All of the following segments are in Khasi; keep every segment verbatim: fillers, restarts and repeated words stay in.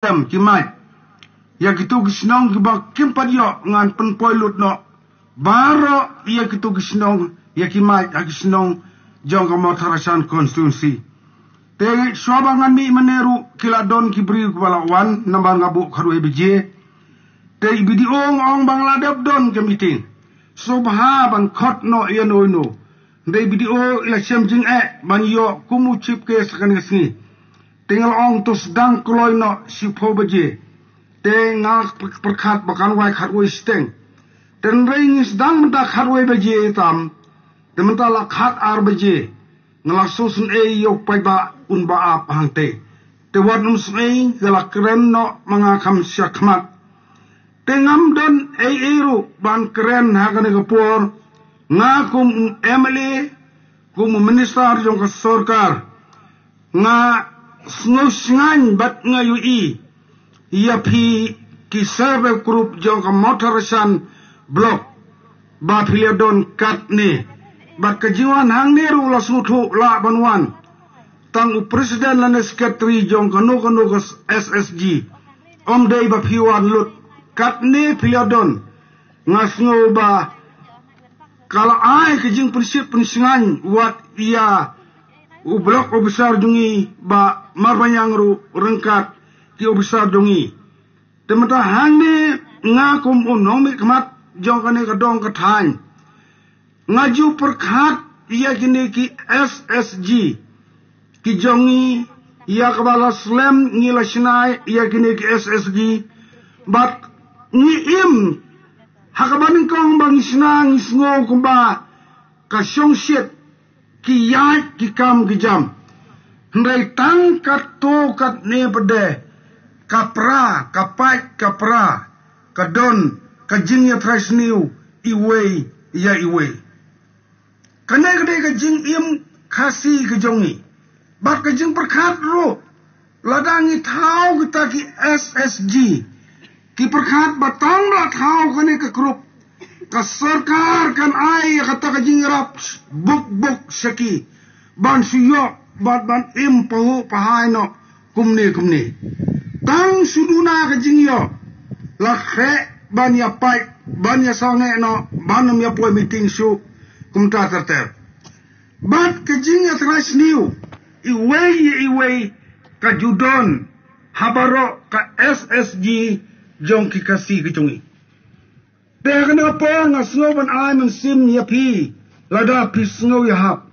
em ki mic ïa kito ki shnong kiba kim pat ïoh, ngan pynpoi lut noh baroh ïa kito ki shnong ïa ki mic ha ki shnong jong ka Mawthadraishan constituency. Te shuwa ba ngan mih mynne ruh ki la don ki briew kiba la wan namar nga buh khatwei baje. Te i B D O nga ong ba nga la dep don ka meeting, sngewbha ban khot noh ïa no ïa no. Te i B D O i la shem jingeh ban ïoh kum u chief guest kane ka sngi. Te nga la ong to sdang kloi noh shiphew baje. Te nga pyrkhat ba kan wai khatwei shiteng. Te hynrei ngi sdang mynta khatwei baje tam. Te mynta la khatar baje. Nga la shu sngewsih ïa u paidbah un ba ap hangtei. Te wat nym sngewsih, nga la kren noh ma nga kham shakhmat. Te ngam don ei ei ruh ban kren ha kane ka por. Nga kum u M L A, kum u minister jong ka sorkar, nga sngewsih bad nga ïohi ïa phi ki self help group jong ka Mawthadraishan block ba phi la don katne. Bad ka jingwan hangne ruh la sngewthuh lah ban wan. Tang u president lane secretary jong kano kano ka S S G, ym dei ba phi wan lut. Katne phi la don. Nga sngew ba ka la ai ka jingpynshit pynshngaiñ wat ïa u block officer jong ngi, ba marwei ïa nga ruh ryngkat ki officer jong ngi. Te mynta hangne nga kum u nongmihkhmat jong kane ka dong ka thaiñ, nga ju pyrkhat ïa kine ki S S G ki jong ngi, ïa kaba la slem ngi la shna ïa kine ki S S G. Bad ngi im ha kaba nyngkong ba ngi shna, ngi sngew kumba ka shongshit, ki ïaid ki kam ki jam. Hynrei tang katto katne pat de, ka pra, ka pait ka pra, ka don ka jingïatrai sniew iwei ïa iwei. Kane ka dei ka jingim Khasi ka jong ngi. Bad ka jingpyrkhat ruh, lada ngi thaw kita ki S S G, ki pyrkhat ba tang la thaw kane ka group, ka sorkar kan ai ïa kata ka jingïarap buk buk sha ki ban shu ïoh bad ban im pahuh pahai noh kumne kumne. Tang shu duna ka jingïoh, la khreh ban ïa pait, ban ïa sangeh noh, ban ym ïa poi meeting shuh kumta ter ter. Bad ka jingïatrai sniew iwei ïa iwei ka ju don ha baroh ka S S G jong ki Khasi ka jong ngi. Te ha kane ka por nga sngew ban ai mynsiem ïa phi, lada phi sngew ïahap.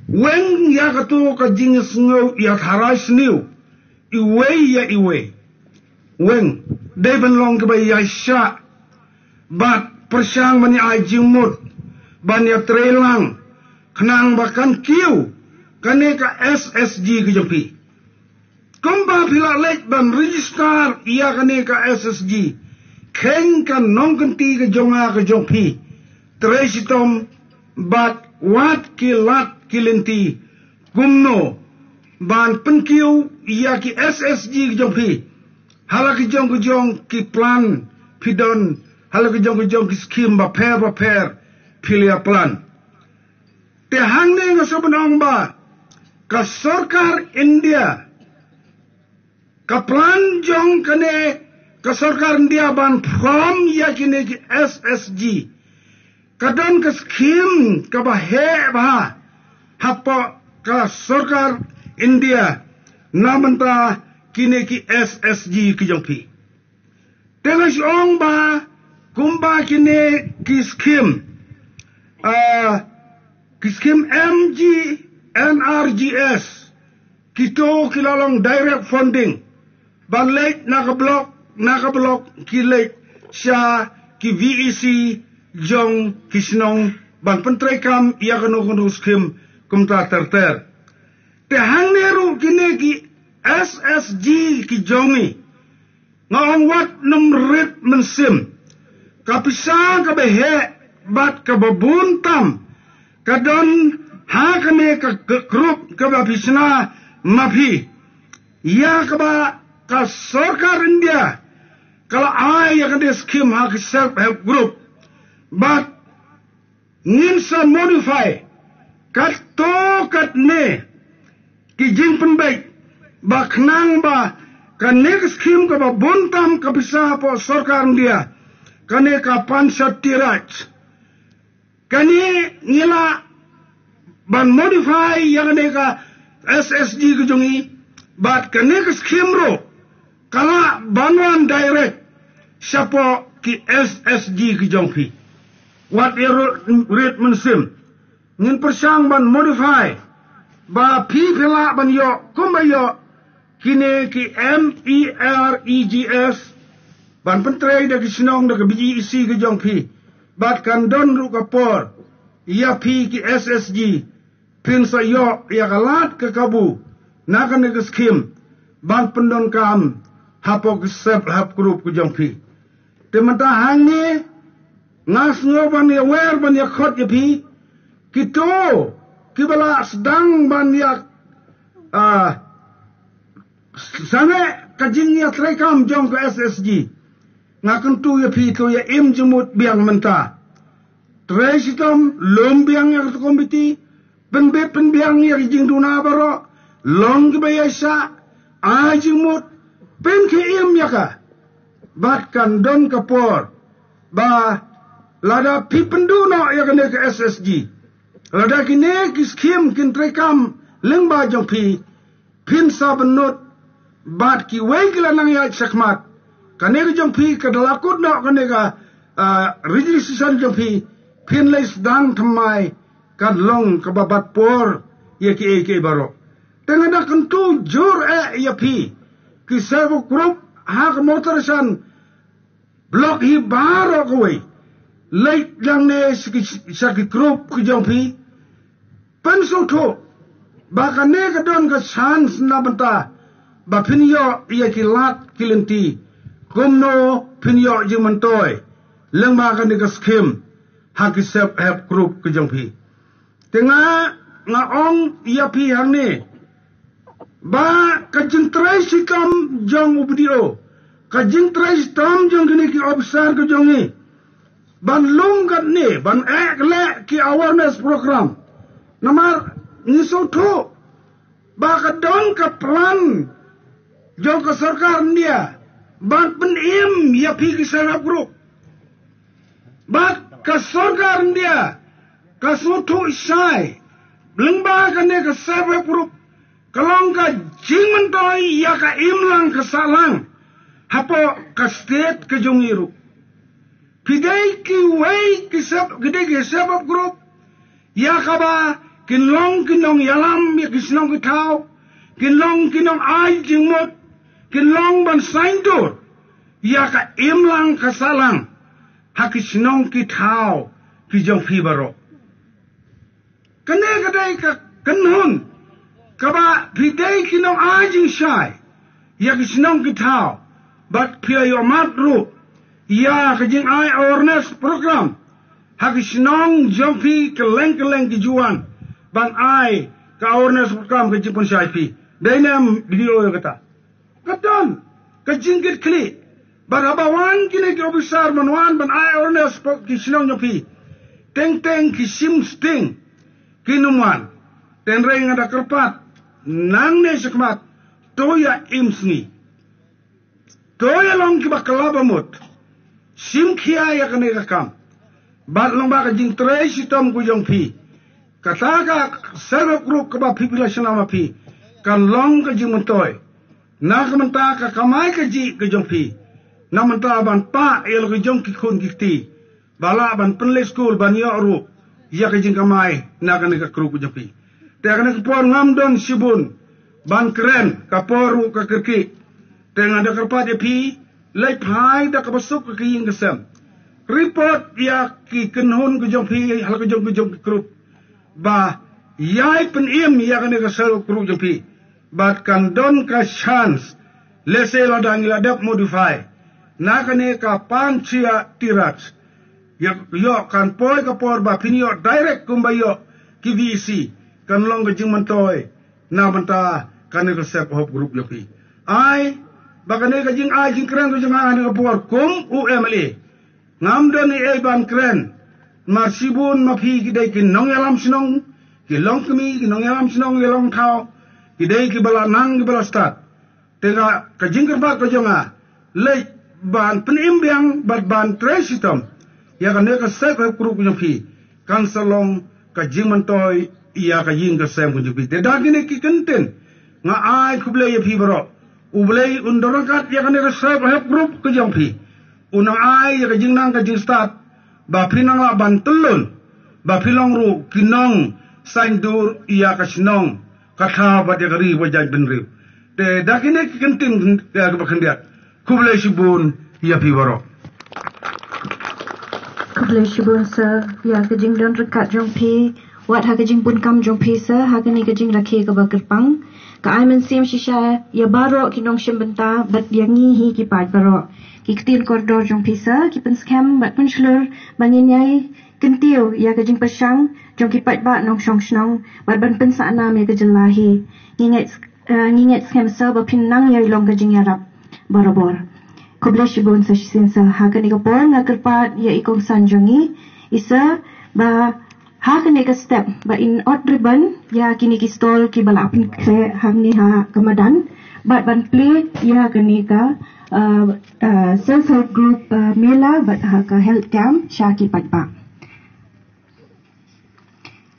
Weng ïa kato ka jingsngew ïatrai sniew iwei ïa iwei. Weng, dei ban long kiba ïaishah bad pyrshang ban ïa ai jingmut ban ïatrei lang, khnang ba kan kiew kane ka S S G ka jong phi. Kumba phi la leit ban register ïa kane ka S S G, kheiñ ka nongkynti ka jong nga ka jong phi, trei shitom bad wad ki lad ki lynti kumno ban pynkiew ïa ki S S G ka jong phi. Ha la ki jong ki jong ki plan phi don, ha la ki jong ki jong ki skim bapher bapher phi la plan. Te hangne nga sa ban ong ba ka sorkar India, ka plan jong kane ka sorkar India ban form ïa kine ki S S G, ka don ka skim kaba heh bha hapoh ka sorkar India na bynta kine ki S S G ki jong phi. Te nga shu ong ba kumba kine ki skim, ah, ki skim M G N R G S, kito ki la long direct funding. Ban leit na ka block, na ka block ki leit sha ki V E C jong ki shnong ban pyntreikam ïa kano kano skim kumta ter ter. Te hangne ruh kine ki S S G ki jong ngi, nga ong wat nym rit mynsiem. Ka pisa kaba heh bad kaba bun tam ka don ha kane ka, ka group kaba phi shna ma phi, ïa kaba ka sorkar India ka la ai ïa kane skim ha ki self help group. Bad ngin sa modify katto katne ki jingpynbeit ba khnang ba Kane ka skim kaba bun tam ka pisa hapoh sorkar India, kane ka Panchayati Raj. Kane ngi lah ban modify ïa kane ka S S G ka jong i, bad kane ka skim ruh ka lah ban wan direct shapoh ki S S G ka jong phi. Wat ïa rit mynsiem, ngin pyrshang ban modify ba phi phi lah ban ïoh kumba ïoh kine ki M E R E G S, ban pyntrei da ki shnong da ka B E C ka jong phi. Bad kan don ruh ka por ïa phi ki S S G, phin sa ïoh ïa ka lad ka kabu na kane ka skim ban pyndonkam hapoh ki self help group ka jong phi. Te mynta hangne nga sngew ban ïa wer ban ïa khot ïa phi, kito kiba la sdang ban ïa, ah, sangeh ka jingïatreikam jong ka S S G. Nga kyntu ïa phi, to ïa im jingmut biang mynta. Trei shitom, lum biang ïa ka komiti, pynbit pynbiang ïa ka jingduna baroh, long kiba ïaishah, ai jingmut, pynkhie im ïa ka. Bad kan don ka por ba lada phi pynduh noh ïa kane ka S S G, lada kine ki skim kin treikam lyngba jong phi, phin sa bynnud bad kiwei ki la nang ïaid shakhmat. Kane ka jong phi ka da la kut noh kane ka, ah, registration jong phi, phin leit sdang thymmai, kan long kaba bat por ïa kiei kiei baroh. Te nga da kyntu jur eh ïa phi ki self help group ha ka Mawthadraishan block hi baroh kawei. Leit lang ne sha ki, sha ki group ki jong phi. Pynsngewthuh ba kane ka don ka chance na bynta ba phin ïoh ïa ki lad ki lynti, kumno phin ïoh jingmyntoi lyngba kane ka skim ha ki self help group ki jong phi. Te nga, nga ong ïa phi hangne ba ka jingtrei shitom jong u B D O, ka jingtrei shitom jong kine ki officer ka jong ngi, ban lum katne, ban eh leh ki awareness program. Namar ngi sngewthuh ba ka don ka plan jong ka sorkar India ban pynim ïa phi ki self help group. Bad ka sorkar India ka sngewthuh shai lyngba kane ka self help group ka long ka jingmyntoi ïa ka imlang ka sahlang hapoh ka state ka jong ngi ruh. Phi dei kiwei ki self, phi dei ki self help group ïa kaba kin long ki nongïalam ïa ki shnong ki thaw, kin long ki nongai jingmut, kin long ban saiñdur ïa ka imlang ka sahlang ha ki shnong ki thaw ki jong phi baroh. Kane ka dei ka kynhun kaba phi dei ki nongai jingshai ïa ki shnong ki thaw, bad phi ïoh mad ruh ïa ka jingai awareness program ha ki shnong jong phi, kylleng kylleng ki ju wan ban ai ka awareness program, ka jingpynshai phi. Dei ne em B D O ïa kata? Ka don ka jingkitkhlieh. Bad haba wan kine ki officer ban wan ban ai awareness hapoh ki shnong jong phi, teng teng ki shim sting, kim wan. Hynrei nga da kyrpad nangne shakhmat, to ïa im sngi, to ïa long kiba kylla bamut, shim khia ïa kane ka kam. Bad lyngba ka jingtrei shitom ka jong phi, kata ka self help group kaba phi, phi la shna ma phi, kan long ka jingmyntoi na ka bynta ka kamai kajih ka jong phi, na ka bynta ban pah ïa la ka jong ki khun ki kti ba lah ban pynleit skul, ban ïoh ruh ïa ka jingkamai na kane ka group ka jong phi. Te kane ka por ngam don shibun ban kren, ka por ruh ka kyrkieh. Te nga da kyrpad ïa phi, leit phai da kaba suk ha ka ïing ka sem, report ïa ki kynhun ka jong phi ha la ka jong ka jong ki group ba ïai pynim ïa kane ka self help group jong phi. Bad kan don ka chance, lehse lada ngi la dep modify na kane ka Panchayati Raj, ïa, ïoh kan poi ka por ba phin ïoh direct kumba ïoh ki V E C, kan long ka jingmyntoi na bynta kane ka self help group jong phi. Ai ba kane ka jingai jingkren ka jong nga ha kane ka por kum u M L A, ngam don ei ei ban kren. Namar shibun ma phi ki dei ki nongïalam shnong, ki longkmie, ki nongïalam shnong, ki long thaw, ki dei kiba la nang, kiba la stad. Te nga, ka jingkyrpad ka jong nga, leit ban pynim biang bad ban trei shitom ïa kane ka self help group jong phi, kan sa long ka jingmyntoi ïa ka ïing ka sem ka jong phi. Te da kine ki kyntien nga ai khublei ïa phi baroh. U Blei un don ryngkat ïa kane ka self help group ka jong phi. Un nang ai ïa ka jingnang ka jingstad ba phin nang lah ban tyllun, ba phin long ruh ki nongsaindur ïa ka shnong, ka thaw bad ïa ka ri bad jaitbynriew. Te da kine ki kyntien, eh, kaba khyndiat. Khublei shibun ïa phi baroh. Khublei shibun sir ïa ka jingdon ryngkat jong phi, wat ha ka jingbun kam jong phi sir, ha kane ka jingrakhe kaba kyrpang. Ka ai mynsiem shisha ïa baroh ki nongshim bynta bad ïa ngi hi ki paid baroh. Ki ktien kordor jong phi sir ki pynskhem bad pynshlur ba ngin ïai kyntiew ïa ka jingpyrshang jong ki paidbah nongshong shnong bad ban pynsah nam ïa ka jylla hi. Ngi ngeit, eh, ngi ngeit skhem sir ba phin nang ïai long ka jingïarap barabor. Khublei shibun sir shisien sir. Ha kane ka por nga kyrpad ïa i kongsan jong ngi, i sir, ba ha kane ka step ba in ot ribbon ïa kine ki stall kiba la pynkhreh hangne ha ka madan bad ban plie ïa kane ka, uh, uh, self help group, uh, mela bad ha ka health camp sha ki paidbah.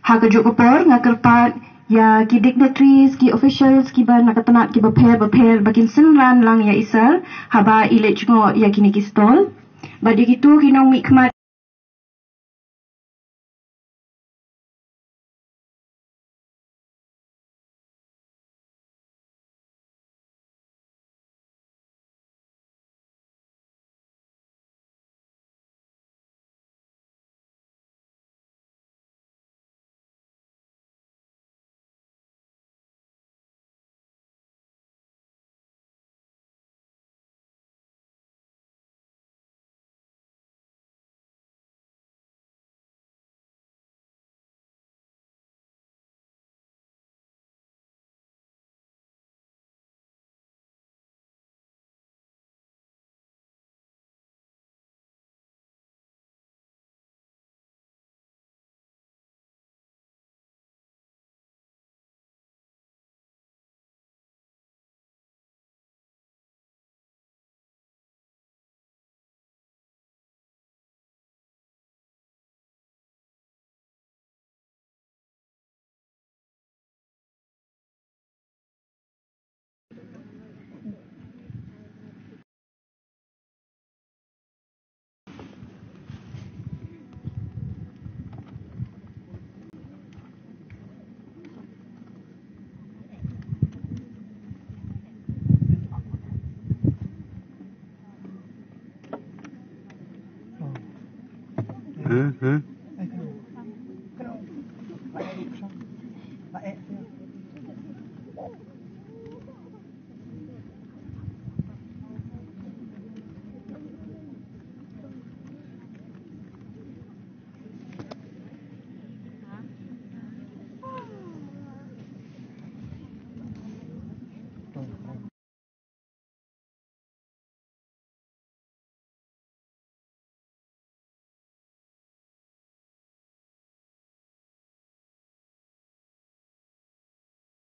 Ha kajuh ka por nga kyrpad ïa ki dignitaries, ki officials kiba na ka tnat kiba pher ba pher ba kin synran lang ïa i sir haba i leit jngoh ïa kine ki stall. Bad ïa kito ki nongmihkhmat Huh? Huh?